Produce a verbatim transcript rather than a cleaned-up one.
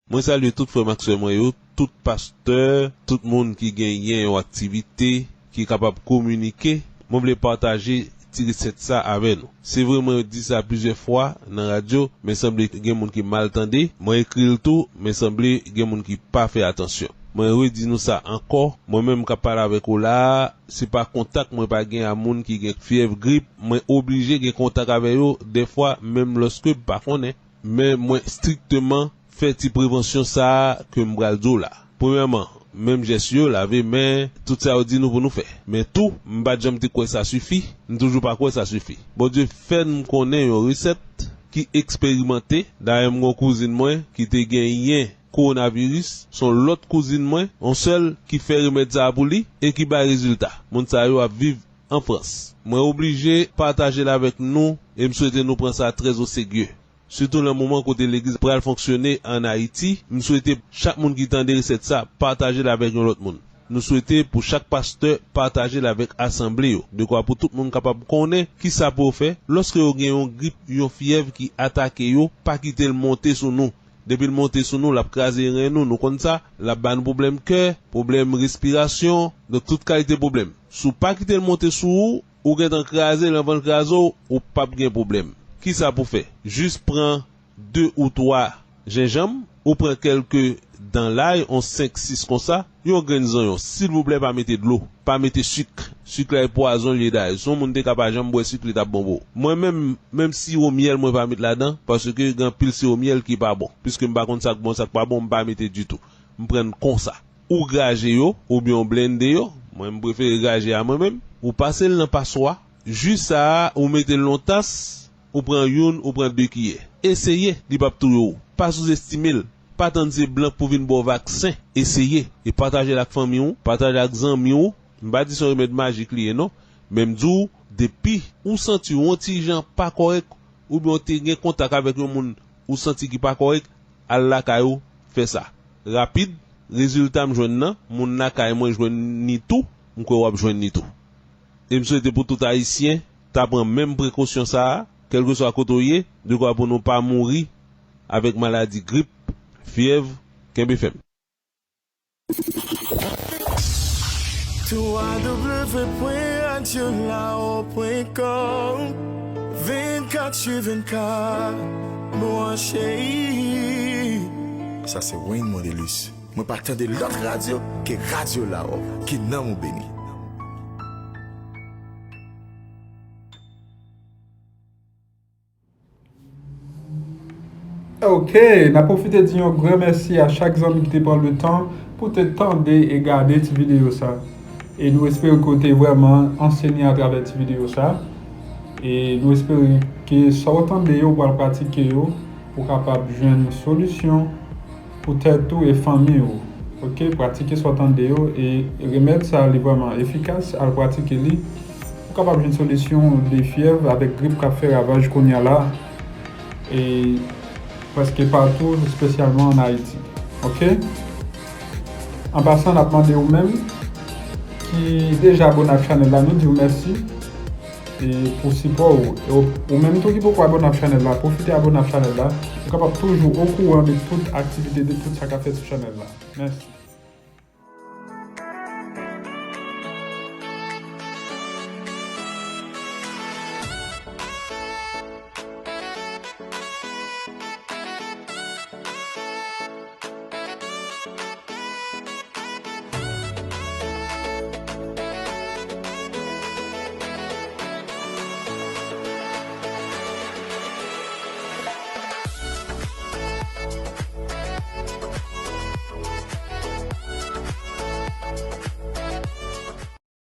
Mwen salye tout frè m ak sè mwen yo, tout pastè, tout moun ki genyen yon aktivite, ki kapab kominike. Mwen vle pataje ti resèt sa avè nou. Se vre mwen di sa plizyè fwa nan radyo, men sanble gen moun ki mal tande. Mwen ekri l tou, men sanble gen moun ki pa fè atansyon. Mwen redi nou sa ankò, mwen menm k ap pale avèk ou la a, se pa kontak mwen pa gen a moun ki gen fyèv, grip, mwen oblije gen kontak avè yo, dèfwa menm lòske m pa konnen. Men mwen strikteman fè ti prevansyon sa a ke m pral di w la. Premyèman, menm jès yo, lave men, tout sa yo di nou pou nou fè. Men tou, m pa t janm te kwè sa sifi, m toujou pa kwè sa sifi. Bondye fè m konnen yon resèt ki eksperimante. Dayè, m gon kouzin mwen ki te genyen kowonaviris, s on lòt kouzin mwen, yon sèl ki fè remèd sa a pou li e ki bay rezilta. Moun sa yo ap viv an Frans. Mwen oblije pataje l avèk nou e m swete nou pran sa trè o serye. Sitou nan moman kote legliz pral fonksyone ann Ayiti, m swete chak moun ki tande resèt sa pataje l avèk yon lòt moun. Nou swete pou chak pastè pataje l avèk asanble yo, dekwa pou tout moun kapab konnen kisa pou yo fè lòske yo gen yon grip, yon fyèv ki atake yo, pa kite l monte sou nou. Depi l monte sou nou, l ap kraze ren nou, nou konn sa, l ap ba nou pwoblèm kè, pwoblèm respirasyon, donk tout kalite pwoblèm. Si w pa kite l monte sou ou, ou gentan kraze l, anvan l kraze w, ou p ap gen pwoblèm. Kisa pou fè? Jis pran de ou twa jenjanm, ou pran kèlke dan lay, yon senk, sis konsa, yon grenn zonyon. Silvouplè, pa mete dlo, pa mete sik. Sik la e pwazon li ye dayè. Si yon moun te ka pa janm bwè sik, li t ap bon pou ou. Mwen menm, menm siwo myèl mwen pa met ladan, paske gen anpil siwo myèl ki pa bon. Piske m pa konn sa k bon, sa k pa bon, m pa mete ditou. M pran l konsa. Ou graje yo, oubyen w blende yo. Mwen, m prefere graje a mwen menm. Ou pase l nan paswa. Ji sa a, ou mete l nan yon tas, ou pran youn, ou pran de kiyè. Eseye, li p ap touye w. Pa souzestime l. Pa tann se blan k pou vin ba w vaksen. Eseye. E pataje l ak fanmi w, pataje ak zanmi w. M pa di se yon remèd majik li ye non. Men m di w, depi ou santi w yon ti jan pa kòrèk, oubyen w te gen kontak avèk yon moun ou santi ki pa kòrèk, al lakay ou, fè sa. Rapid, rezilta m jwenn nan, moun lakay mwen jwenn ni tou, m kwè w ap jwenn ni tou. E m swete pou tout Ayisyen ta pran menm prekosyon sa a, kèlkeswa kote w ye, dekwa pou nou pa mouri avèk maladi grip, fyèv, kenbe fèm. twa w pwen radyo lawo pwen kòm, vennkat su vennkat, branche. Sa se Wayne Mondelus. Mwen pa tande lòt radyo ke Radyo Lawo. Ke nanm ou beni. Ok, n ap pwofite di yon gran mèsi a chak zanmi ki te pran le tan pou te tande e gade ti videyo sa. E nou espere ke w te vrèman ansenye atravè ti videyo sa. E nou espere ke sa w tande yo, w pral pratike yo pou w kapab jwenn solisyon pou tèt ou e fanmi w. Ok, pratike sa w tande yo e remèd sa li vrèman efikas, al pratike li. Ou kapab jwenn solisyon de fyèv avèk grip k ap fè ravaj kounye a la e prèske patou, espesyalman ann Ayiti. Ok? An pasan, n ap mande ou menm ki deja abòne ak chanèl la, nou di w mèsi e pou sipò ou. E ou, ou menm tou ki poko abòne ak chanèl la, pwofite abòne ak chanèl la. Ou kapab toujou okouran de tout aktivite, de tout sa k ap fèt sou chanèl la. Mèsi.